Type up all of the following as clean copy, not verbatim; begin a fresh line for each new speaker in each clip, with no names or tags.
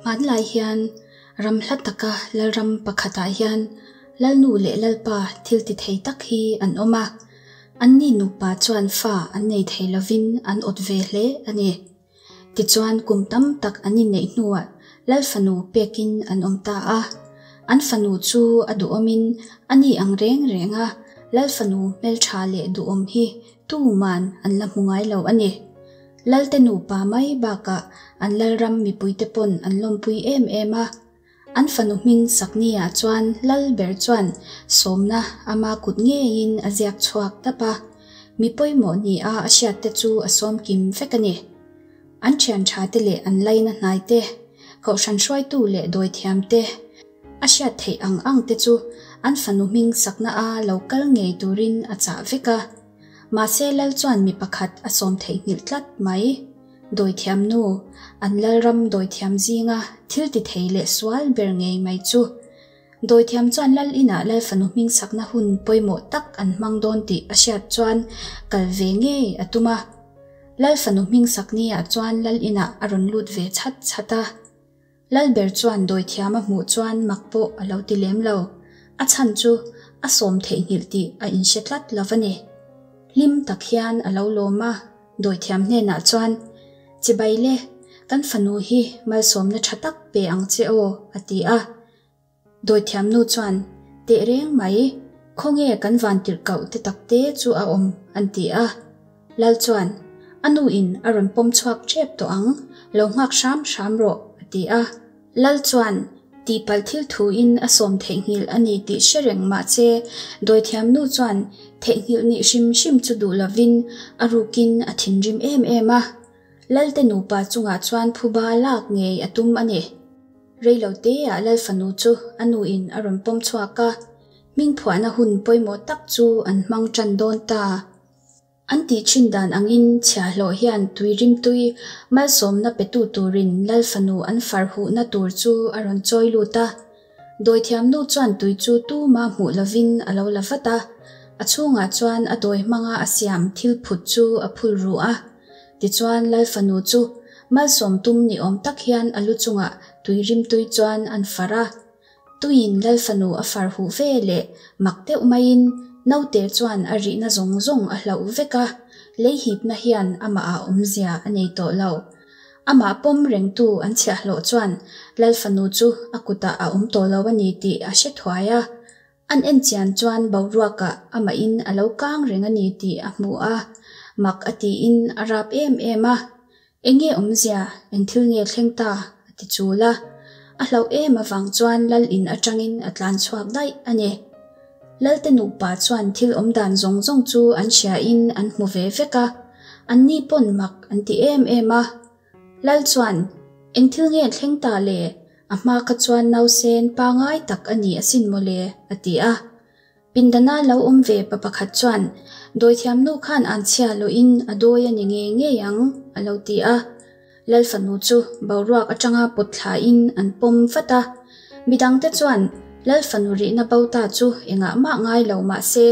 Hmanlai hian ram hla taka lalram pakhatah hian lalnu leh lalpa thil ti thei tak hi an awm a. Anni nupa chuan fa an nei thei lovin an awt ve hle a ni. Tichuan kum tam tak an inneih hnuah lal fanu pekin an awm ta a. An fanu chu a duhawmin a ni ang reng reng a, lal fanu hmeltha leh duhawm hi tuman an la hmu ngai lo a ni. Lalte nupa mai bakah an lalram mipuite pawn an lawmpui em em a. An fanu hming Saknia chuan lal ber chuan sawmna ama kut ngeiin a ziak chhuak tap a, mi pawimawh nia a hriatte chu a sawm kim vek a ni. An thian thate leh an laina hnaite, kohhran hruaitu leh dawithiamte, a hriat theih ang angte chu an fanu hming sakna a lo kal ngei turin a chah vek a. Mahse lal chuan mi pakhat a sawm theihnghilh tlat mai. Dawithiam nu, an lalram dawithiam zinga thil ti thei leh sual ber ngei mai chu. Dawithiam chuan lal inah lal fanu hming sakna hun pawimawh tak an hmang dawn tih a hriat chuan kal ve ngei a tum a. Lal fanu hming sakni-ah chuan lal inah a rawn lut ve chhat chhat a. Lalber chuan dawithiam a hmuh chuan mak pawh a lo ti lem lo. A chhan chu a sawm theihnghilh tih a inhre tlat lo va ni. Hlim tak hian a lo lawm a, dawithiam hnenah chuan, Chibai le, kan fanu hi malsawmna tha tak pe ang che aw, a ti a. Dawithiamnu chuan, Teh reng mai, khawnge kan vantirhkoh te tak te chu a awm? an ti a. Lal chuan, A nu in a rawn pawm chhuak tep tawh ang, lo nghak hram hram rawh, a ti a. Lal chuan, Tihpalh thil thuin a sawm theihnghilh a ni tih hre reng mah che, dawithiamnu chuan theihnghilh nih hrim hrim chu duh lovin a rukin a thinrim em em a. Lalte nupa chungah chuan phuba lak ngei a tum a ni. Reilo teah Lal fanu chu a nuin a rawn pawm chhuak a, hmingphuahna hun pawimawh tak chu an hmang tan dawn ta. An tih thin dan angin chhiahhlawh hian tui rimtui malsawmna petu turin Lal fanu an far huhna tur chu a rawn chawi lut a. Dawithiamnu chuan tui chu tuma hmuh lovin a lo la vat a, a chhungah chuan a dawi hmanga a siam thil phut chu a phul ruh a. Tichuan Lal fanu chu malsawm tum ni awm tak hian a lu chungah tui rimtui chuan an far a. Tuiin Lal fanu a far huh ve leh mak deuh maiin naute chuan a rihna zawng zawng a hlauh vek a, lei hipna hian amahah awmzia a nei tawh lo. Amah pawm rengtu an chhiahhlawh chuan Lal fanu chu a kutah a awm tawh lo a ni tih a hre thuai a. An en chian chuan boruakah amahin a lo kang reng a ni tih a hmu a, mak a tiin a rap em em a. Enge awmzia, eng thil nge thleng ta? a ti chul a. A hlauh em avang chuan Lal in atangin a tlan chhuak daih a ni. Lalte nupa chuan thil awmdan zawng zawng chu an hriain an hmu ve vek a, anni pawn mak an ti em em a. Lal chuan, Eng thil nge thleng ta le? A hma kha chuan nausen pangai tak a ni asin mawle, a ti a. Pindana lo awm ve pa pakhat chuan, Dawithiamnu khan an chhia lawhin a dawi a ni ngei ngei ang, a lo ti a. Lal fanu chu boruak atanga pawt thlain an pawm vat a. Midangte chuan Lal fanu rihna bo ta chu engah mah ngai lo mah se,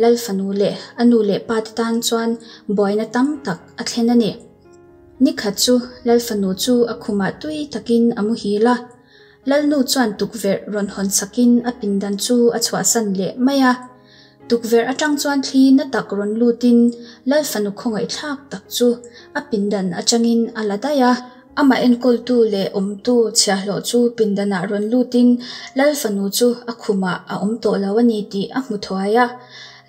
Lal fanu leh a nu leh pa te tan chuan buaina tam tak a thlen a ni. Nikhat chu Lal fanu chu a khumah tui takin a muhil a. Lalnu chuan tukverh rawn hawn sakin a pindan chu a chhuahsan leh mai a. Tukverh atang chuan thli na tak rawn lutin Lal fanu khawngaihthlak tak chu a pindan atangin a la daih a. Amah enkawltu leh awmtu chhiahhlawh chu pindanah rawn lutin Lal fanu chu a khumah a awm tawh lo a ni tih a hmu thuai a.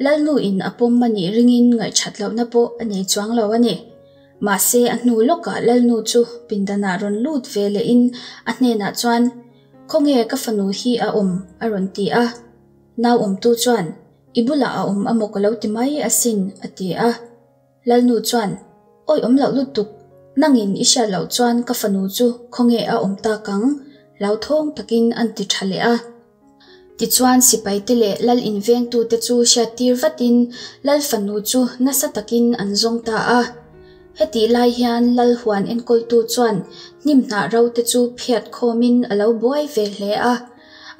Lalnu in a pawm a nih ringin ngaihṭhat lohna pawh a nei chuang lo a ni. Mahse a hnu lawkah Lalnu chu pindanah rawn lut ve lehin a hnenah chuan, Khawnge ka fanu hi a awm? a rawn ti a. Nau awmtu chuan, I bulah a awm amaw ka lo ti mai asin, a ti a. Lalnu chuan, Awi awm loh lutuk, nangin i hriat loh chuan ka fanu chu khawnge a awm tak ang? Hlauthawng takin an ti tha leh a. Tichuan sipaite leh lal invengtute chu hriattir vatin lal fanu chu nasa takin an zawng ta a. Hetih lai hian lal huan enkawltu chuan hnim hnah ro te chu phiat khawmin a lo buai ve hle a.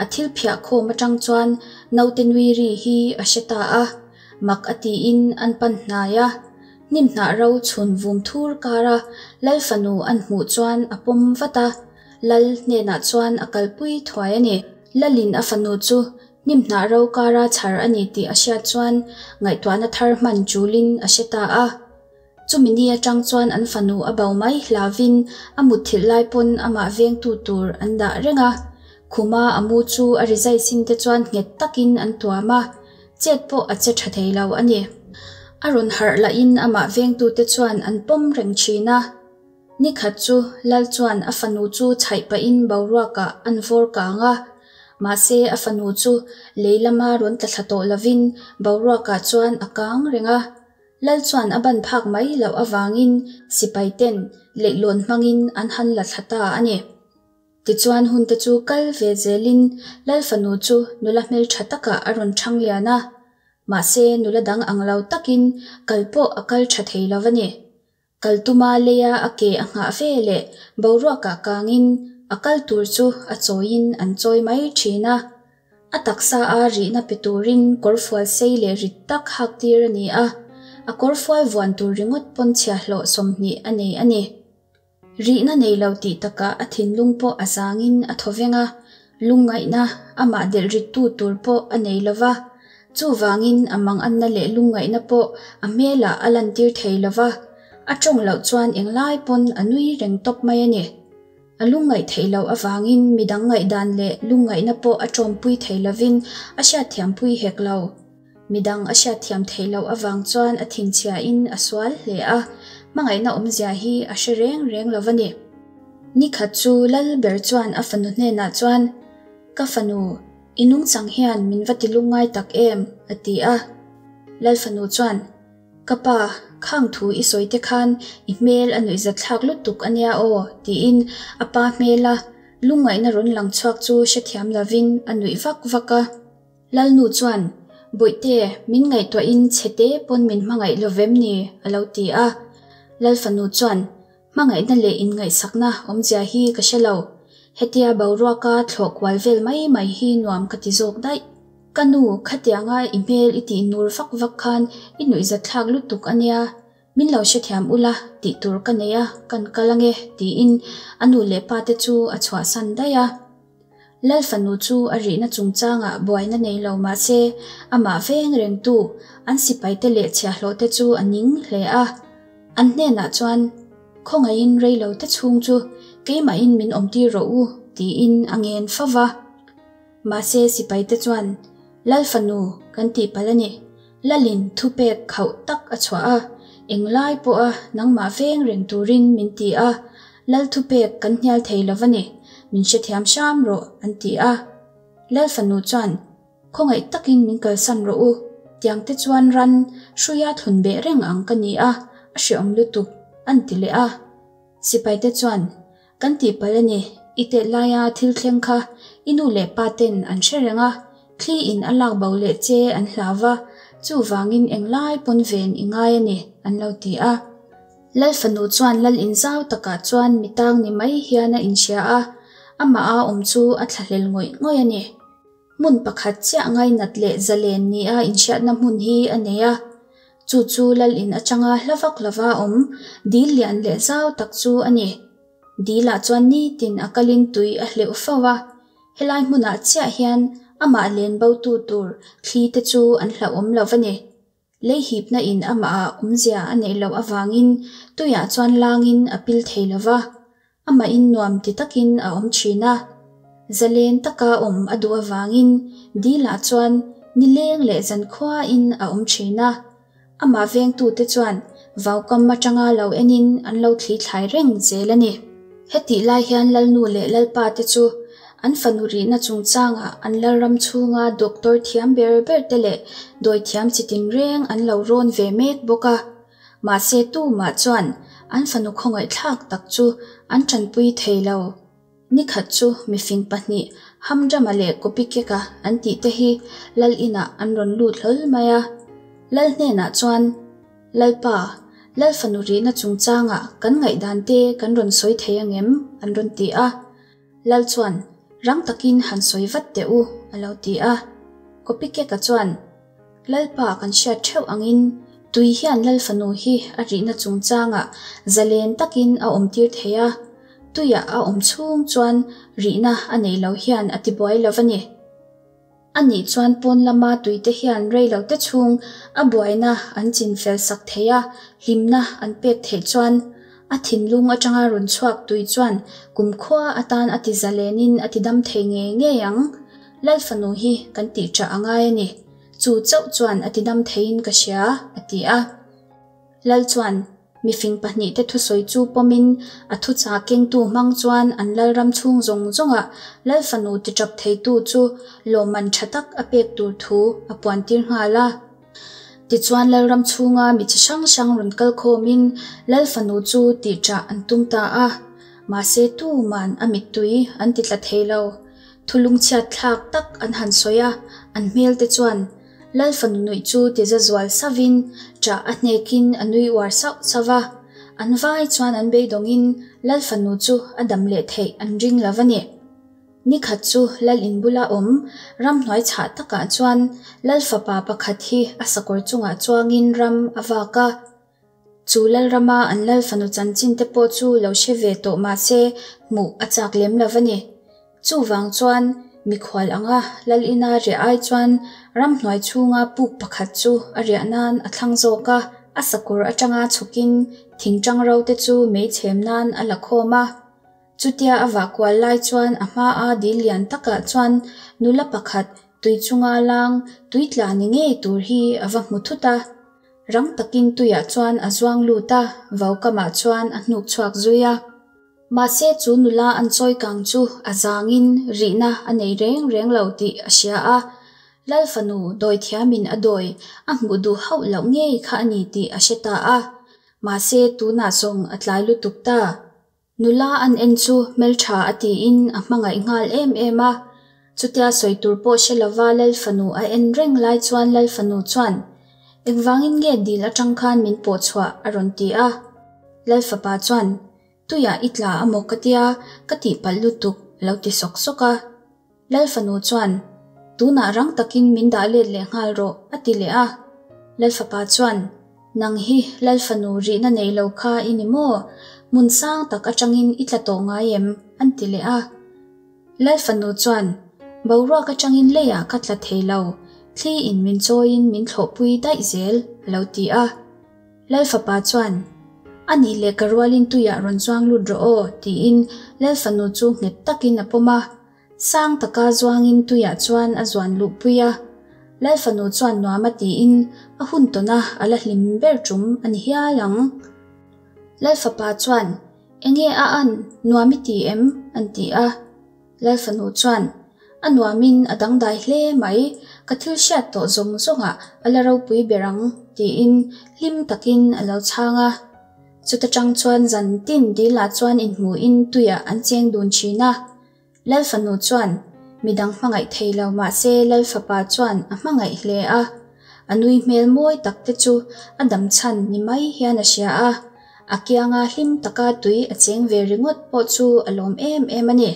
A thil phiah khawm atang chuan naute nui ri hi a hre ta a, mak a tiin an pan hnai a. Hnim hnah ro chhun vum thur kara lal fanu an hmuh chuan a pawm vat a. Lal hnenah chuan a kalpui thuai a ni. Lalin a fanu chu hnim hnah ro kara chhar a ni tih a hriat chuan ngaihtuahna thar hman tulin a hre ta a. Chumi ni atang chuan an fanu a bo mai hlauvin a mutthilh lai pawn amah vengtu tur an dah reng a. Khuma a mu chu a rizai sin te chuan nghet takin an tuam a, chet pawh a che tha thei lo a ni. A rawn harh lahin amah vengtute chuan an pawm reng thin a. Ni khat chu Lal chuan a fanu chu chhaih pahin boruakah an vawr kang a. Mahse a fanu chu lei lama rawn tla thla tawh lovin boruakah chuan a kang reng a. Lal chuan a ban phak mai loh avangin sipai ten leihlawn hmangin an han la thla ta a ni. Tichuan hun te chu kal ve zelin Lal fanu chu nula hmeltha takah a rawn thang lian a. Mahse nula dang ang lo takin kal pawh a kal tha thei lo a ni. Kal tuma leia a ke a nghah ve leh boruakah kangin a kal tur chu a chawiin an chawi mai thin a. A taksa a rihna pe turin kawrfual sei leh rit tak hak tir a ni a, a kawrfual vuan tur ringawt pawn chhiahhlawh 20 a nei a ni. Rihna nei lo tih takah a thinlung pawh a zangin a thaw veng a, lungngaihna amah delh rittu tur pawh a nei lo va. Chuvangin a manganna leh lungngaihna pawh a hmelah a lantir thei lo va, a tawng loh chuan englai pawn a nui reng tawp mai a ni. A lungngaih theih loh avangin midang ngaihdan leh lungngaihna pawh a tawmpui thei lovin a hriatthiampui hek lo. Midang a hriatthiam theih loh avang chuan a thinchhiain a sual hle a, hmangaihna awmzia hi a hre reng reng lo a ni. Nikhat chu Lal ber chuan a fanu hnenah chuan, Ka fanu, i nungchang hian min va ti lungngai tak em? a ti a. Lal fanu chuan, Ka pa, khang thu i sawi te khan i hmel a nuihzatthlak lutuk a nia aw, tiin a pa hmela lungngaihna rawn lang chhuak chu hrethiam lovin a nuih vak vak a. Lalnu chuan, Bawihte, min ngaihtuahin chhete pawn min hmangaih lo vem ni? a lo ti a. Lal fanu chuan, Hmangaihna leh inngaihsakna awmzia hi ka hre lo. Hetia boruaka thlawh kual vel mai mai hi nuam ka ti zawk daih. Ka nu, khatianga i hmel i tih nur vak vak khan i nuihzatthlak lutuk a nia. Min lo hrethiam ula tih tur ka nei a, kan kal ange, tiin a nu leh pa te chu a chhuahsan daih a. Lal fanu chu a rihna chungchangah buaina nei lo mah se, amah veng rengtu an sipaite leh chhiahhlawhte chu a ning hle a. An hnenah chuan, Khawngaihin rei lo te chhung chu keimahin min awmtir rawh u, tiin a ngen fo va. Mahse sipaite chuan, Lal fanu kan tih palh a ni. Lalin thupek khauh tak a chhuah a, englai pawha nangmah veng reng turin min ti a, Lal thupek kan hnial thei lo va ni, min hrethiam hram rawh, an ti a. Lal fanu chuan, Khawngaih takin min kalsan rawh u, tiang te chuan ran hruia thlun beh reng ang ka ni a, a hreawm lutuk, an ti leh a. Sipaite chuan, Kan tihpalh a ni, i tet laia thil thleng kha i nu leh pa ten an hre reng a, thli in a lak bo leh che an hlau va, chuvangin englai pawn ven i ngai a ni, an lo ti a. Lal fanu chuan lal in zau takah chuan mi tang ni mai hian a inhria a, amah a awm chu a thlahlel ngawih ngawih a ni. Hmun pakhat chiah ngainat leh zalen nia inhriatna hmun hi a nei a. Chu chu lal in atanga hla vak lova awm dil lian leh zau tak chu a ni. Dilah chuan nitin a kalin tui a hleuh fo a. Helai hmunah chiah hian amah len botu tur thli te chu an hlauhawm lo va ni. Lei hipna in amah ah awmzia a neih loh avangin tuiah chuan langin a pil thei lo va, amahin nuam ti takin a awm thin a. Zalen taka awm a duh avangin dilah chuan nileng leh zankhuain a awm thin a. Amah vengtute chuan vaukam atanga lo enin an lo thli thlai reng zel a ni. Hetih lai hian Lalnu leh Lalpa te chu an fanu rihna chungchangah an Lalram chhunga doctor thiam ber ber te leh dawithiam chi tinreng an lo rawn ve mek bawk a. Mahse tumah chuan an fanu khawngaihthlak tak chu an tanpui thei lo. Nikhat chu mifing pahnih Hamdrama leh Kopikeka an tih te hi Lal inah an rawn lut hlawl mai a. Lal hnenah chuan, Lalpa, Lal fanu rihna chungchangah kan ngaihdan te kan rawn sawi thei angem? an rawn ti a. Lal chuan, Rang takin han sawi vat teh u, a lo ti a. Kopikeka chuan, Lalpa kan hriat theuh angin tui hian Lal fanu hi a rihna chungchangah zalen takin a awmtir thei a. Tuia a awm chhung chuan rihna a nei lo hian a tibuai lo va ni. A nih chuan pawn lama tuite hian rei lo te chhung a buaina an chinfel sak thei a, hlimna an pek theih chuan a thinlung atanga rawn chhuak tui chuan kumkhua atan a ti zalenin a ti dam thei ngei ngei ang. Lal fanu hi kan tih ṭah a ngai a ni. Chu chauh chuan a ti dam theiin ka hria, a ti a. Lal chuan mifing pahnihte thusawi chu pawmin a thuchah kengtu hmang chuan an lalram chhung zawng zawngah Lal fanu tiṭap theitu chu lawmman ṭha tak a pek tur thu a puantir nghal a. Tichuan lalram chhunga mi chi hrang hrang rawn kal khawmin Lal fanu chu tihṭah an tum ta a. Mahse tuman a mittui an ti tla thei lo. Thu lungchhiat thlak tak an han sawi a, an hmel te chuan Lal fanu nuih chu ti za zual sauhin ṭah a hnekin a nui uar sauh sauh va. An vai chuan an beidawngin Lal fanu chu a dam leh theih an ring lo va ni. Ni khat chu Lal in bula awm ramhnuai chhah takah chuan Lal fapa pakhat hi a sakawr chungah chuangin ram a vak a. Chu Lalrama an Lal fanu chanchin te pawh chu lo hre ve tawh mah se hmuh a chak lem lo va ni. Chuvang chuan mikhual anga Lal ina riah ai chuan ramhnuai chhunga puk pakhat chu a riah nan a thlang zawk a, a sakawr atanga chhukin thingtang ro te chu mei chhem nan a la khawm a. Chutia a vah kual lai chuan a hmaa dil lian takah chuan nula pakhat tui chunga lang tui tla ni ngei tur hi a va hmu thut a. Rang takin tuiah chuan a zuang lut a, vaukamah chuan a hnuk chhuak zui a. Mahse chu nula an chawi kang chu a zangin rihna a nei reng reng lo tih a hria a. Lal fanu dawithiamin a dawi a hmuh duh hauh loh ngei kha a ni tih a hre ta a. Mahse tunah zawng a tlai lutuk ta. Nula an en chu hmeltha a tiin a hmangaih nghal em em a. Chutia sawi tur pawh hre lova Lal fanu a en reng lai chuan Lal fanu chuan, Engvangin nge dil atang khan min pawh chhuah? a rawn ti a. Lal fapa chuan, Tuiah i tla amaw ka tia, ka tihpalh lutuk, a lo ti sawk sawk a. Lal fanu chuan, Tunah rang takin min dah let leh nghal rawh, a ti leh a. Lal fapa chuan, Nang hi Lal fanu rihna nei lo kha i ni maw? Hmun sang tak atangin i tla tawh ngai em? an ti leh a. Lal fanu chuan, Boruak atangin leiah ka tla thei lo, thli in min chawiin min thlawhpui daih zel, a lo ti a. Lal fapa chuan, A nih leh ka rualin tuiah rawn chuang lut rawh aw, tiin Lal fanu chu nghet takin a pawm a. Sang taka zuangin tuiah chuan a zuan luhpui a. Lal fanu chuan nuam a tiin a hun tawna a la hlim ber tum a ni hial ang. Lal fapa chuan, Enge a an, nuam i ti em? an ti a. Lal fanu chuan, A nuamin a dangdai hle mai, ka thil hriat tawh zawng zawngah a la ropui ber ang, tiin hlim takin a lo chhang a. Chuta tang chuan zan tin dilah chuan inhmuhin tuiah an cheng dun thin a. Lal fanu chuan midang hmangaih thei lo mah se Lal fapa chuan a hmangaih hle a. A nui hmel mawi tak te chu a dam chhan ni mai hian a hria a. A kianga hlim taka tui a cheng ve ringawt pawh chu a lawm em em a ni.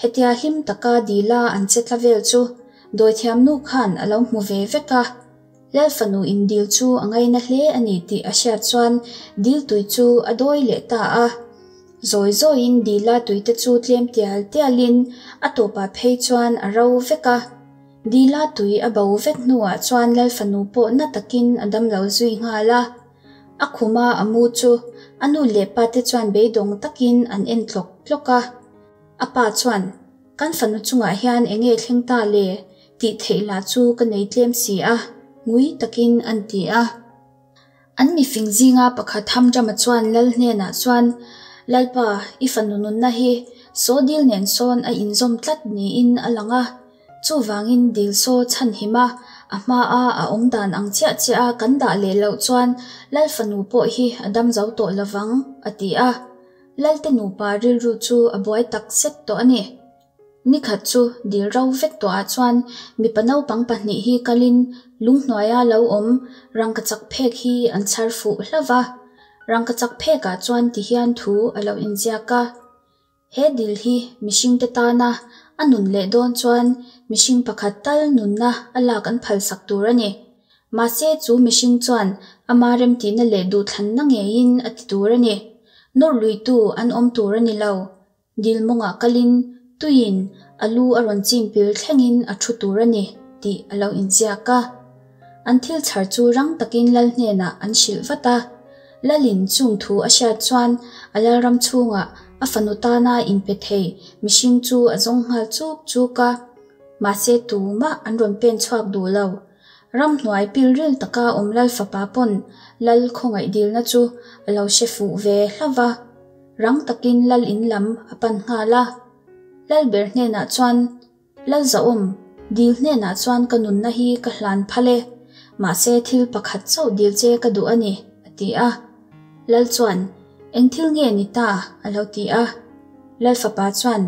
Hetia hlim taka dila an che tla vel chu dawithiamnu khan a lo hmu ve vek a. Lal fanu in dil chu a ngaina hle a ni tih a hriat chuan dil tui chu a dawi leh ta a. Zawi zawiin dila tuite chu tlem tial tialin a tawpah phei chuan a ro vek a. Dila tui a bo vek hnuah chuan Lal fanu pawh na takin a damlo zui nghal a. A khuma a mu chu a nu leh pate chuan beidawng takin an en tlawk tlawk a. A pa chuan, Kan fanu chungah hian eng nge thleng ta le? tih theih lah chu ka nei tlem si a, ngui takin an ti a. An mifing zinga pakhat Hamjama chuan Lal hnenah chuan, Lalpa, i fanu nunna hi saw dil nen sawn a inzawm tlat niin a lang a. Chuvangin dil saw chhanhim a, a hmaa a awm dan ang chiah chiah a kan dah leh loh chuan Lal fanu pawh hi a dam zo tawh lovang, a ti a. Lalte nupa rilru chu a buai tak zet tawh a ni. Nikhat chu dil ro vek tawhah chuan mipa naupang pahnih hi kalin lunghnuaia lo awm rangkachak phek hi an chhar fuh hlauh va. Rangkachak phekah chuan tihian thu a lo inziak a, He dil hi mihringte tana a nun leh dawn chuan mihring pakhat tal nunna a lak an phalsak tur a ni. Mahse chu mihring chuan ama remtihna leh duhthlanna ngeiin a ti tur a ni. Nawr luitu an awm tur a ni lo. Dil mawngah kalin tuiin a lu a rawn chim pil thlengin a thu tur a ni tih a lo inziak a. An thil chhar chu rang takin lal hnenah an hrilh vat a. Lalin chung thu a hriat chuan a lalram chhungah a fanu tana inpe thei mihring chu a zawng nghal chuk chuk a. Mahse tumah an rawn pen chhuak duh lo. Ramhnuai pilril taka awm lal fapa pawn lal khawngaih dilna chu a lo hre fuh ve hlauh va. Rang takin lal in lam a pan nghal a. Lal ber hnenah chuan, Lal Zahawm, dil hnenah chuan ka nunna hi ka hlan phal e. Mahse thil pakhat chauh dil che ka duh a ni, a ti a. Lal chuan, Eng thil nge ni ta? a lo ti a. Lal fapa chuan,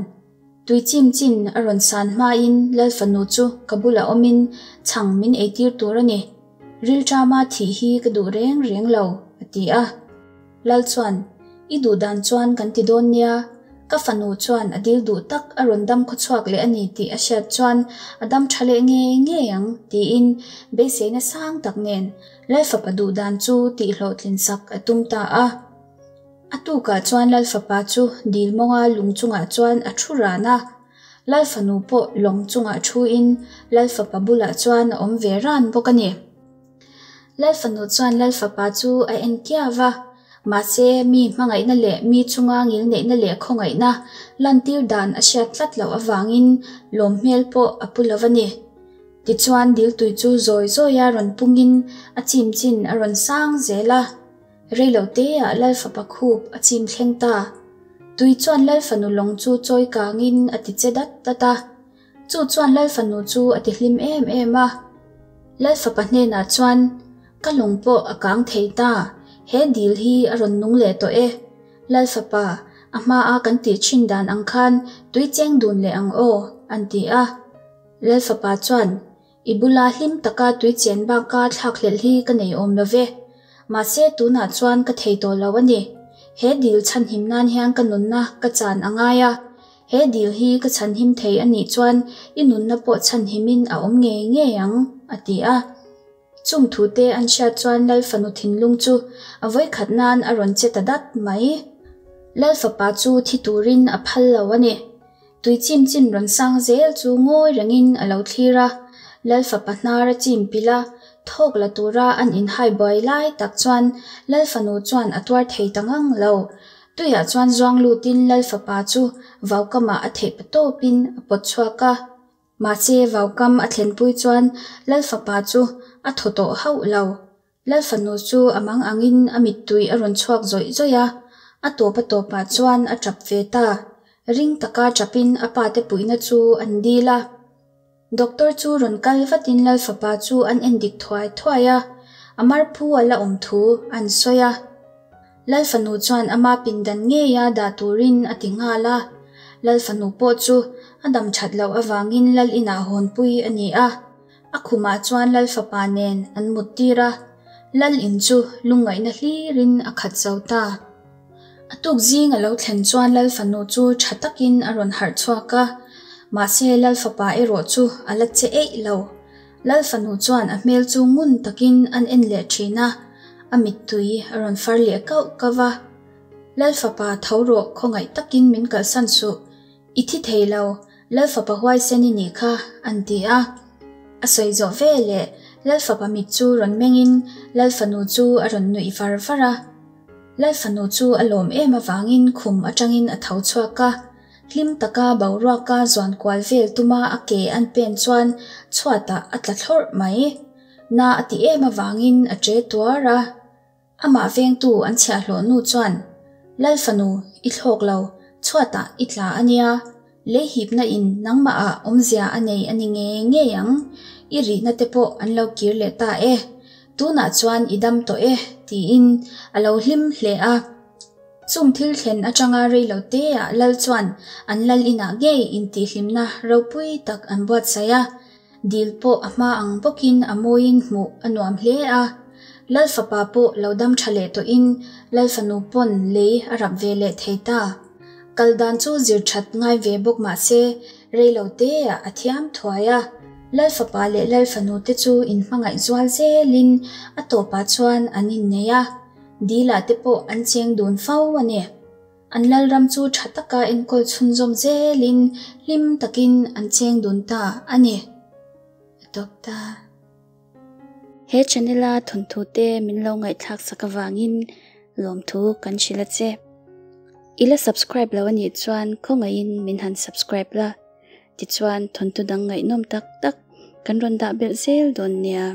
Tui chim chin a rawn san hmain Lal fanu chu ka bulah awmin chhang min eitir tur a ni. Rilṭama thih hi ka duh reng reng lo, a ti a. Lal chuan, I duh dan chuan kan ti dawn nia. Ka fanu chuan a dil duh tak a rawn dam khawchhuak leh a ni tih a hriat chuan a dam ṭha leh ngei ngei ang, tiin beiseina sang tak nen Lal fapa duh dan chu tihhlawhtlin sak a tum ta a. A tukah chuan Lal fapa chu dil mawnga lung chungah chuan a thu ran a. Lal fanu pawh lawng chungah thuin Lal fapa bulah chuan a awm ve ran bawk a ni. Lal fanu chuan Lal fapa chu a en kiau a, mahse mi hmangaihna leh mi chunga ngilneihna leh khawngaihna lantir dan a hriat tlat loh avangin lawm hmel pawh a pu lo a ni. Tichuan diltui chu zawi zawia rawn pungin a chim chin a rawn sang zel a. Reilo teah Lal fapa khup a chim thleng ta. Tui chuan Lal fanu lawng chu chawi kangin a ti che dat dat a. Chu chuan Lal fanu chu a ti hlim em em a. Lal fapa hnenah chuan, Ka lawng pawh a kang thei ta, he dil hi a rawn nung leh tawh e. Lal fapa, a hmaa kan tih thin dan ang khan tui cheng dun leh ang aw, an ti a. Lal fapa chuan, I bula hlim taka tui chen baka thlak hlelh hi ka nei awm lo ve. Mahse tunah chuan ka thei tawh lo a ni. He dil chhanhim nan hian ka nunna ka chan a ngai a. He dil hi ka chhanhim thei a nih chuan i nunna pawh chhanhimin a awm ngei ngei ang, a ti a. Chung thute an hriat chuan Lal fanu thinlung chu a vawikhat nan a rawn che ta dat mai. Lal fapa chu thi turin a phal lo a ni. Tui chim chin rawn sang zel chu ngawi rengin a lo thlir a, Lal fapa hnar a chim pilh a, thawk la tura an inhai buai lai tak chuan Lal fanu chuan a tuar thei ta ngang lo. Tuiah chuan zuang lutin Lal fapa chu vaukamah a theih pa tawpin a pawt chhuak a. Mahse vaukam a thlenpui chuan Lal fapa chu a thaw tawh hauh lo. Lal fanu chu a mang angin a mittui a rawn chhuak zawih zawih a, a tawp a tawpah chuan a tap ve ta. Ring taka tapin a pate puihna chu an dil a. Doctor chu rawn kal vatin Lal fapa chu an en dik thuai thuai a, a marphu a la awm thu an sawi a. Lal fanu chuan ama pindan ngeia dah turin a ti nghal a. Lal fanu pawh chu a dam that loh avangin Lal inah hawnpui a ni a. A khumah chuan Lal fapa nen an mut tir a, Lal in chu lungngaihna hlirin a khat zo ta. A tuk zing a lo thlen chuan Lal fanu chu tha takin a rawn harh chhuak a, mahse Lal fapa erawh chu a la che eih lo. Lal fanu chuan a hmel chu ngun takin an en leh thin a, a mittui a rawn far leh kauh kauh a. Lal fapa tho rawh khawngaih takin min kalsan suh. I thi thei lo, Lal fapa huaisen i nih kha, an ti a. A sawi zawh ve leh Lal fapa mit chu rawn mengin Lal fanu chu a rawn nuih var var a. Lal fanu chu a lawm em avangin khum atangin a tho chhuak a. Hlim taka boruaka zuan kual vel tuma a ke an pen chuan chhuatah a tla thlawrh mai. Na a ti em avangin a che tuar a. Amah vengtu an chhiahhlawh nu chuan, Lal fanu, i thlawk lo, chhuatah i tla a nia, lei hipna in nangmah ah awmzia a nei a ni ngei ngei ang, i rihna te pawh an lo kir leh ta e, tunah chuan i dam tawh e, tiin a lo hlim hle a. Chung thil thlen atanga rei lo teah Lal chuan an Lal inah ngei intihhlimna ropui tak an buatsaih a. Dil pawh a hma ang bawkin a mawiin hmuh a nuam hle a. Lal fapa pawh lo dam tha leh tawhin Lal fanu pawn lei a rap ve leh thei ta. Kal dan chu zir that ngai ve bawk mah se rei lo teah a thiam thuai a. Lal fapa leh Lal fanu te chu inhmangaih zual zelin a tawpah chuan an innei a. Dilah te pawh an cheng dun fo a ni. An lalram chu tha taka enkawl chhunzawm zelin hlim takin an cheng dun ta a ni. A tawp ta. He channel a thawnthu te min lo ngaihthlak sak avangin lawmthu kan hrilh a che. I la subscribe lo anih chuan khawngaihin min han subscribe la, tichuan thawnthu dang ngaihnawm tak tak kan rawn dah belh zel dawn nia.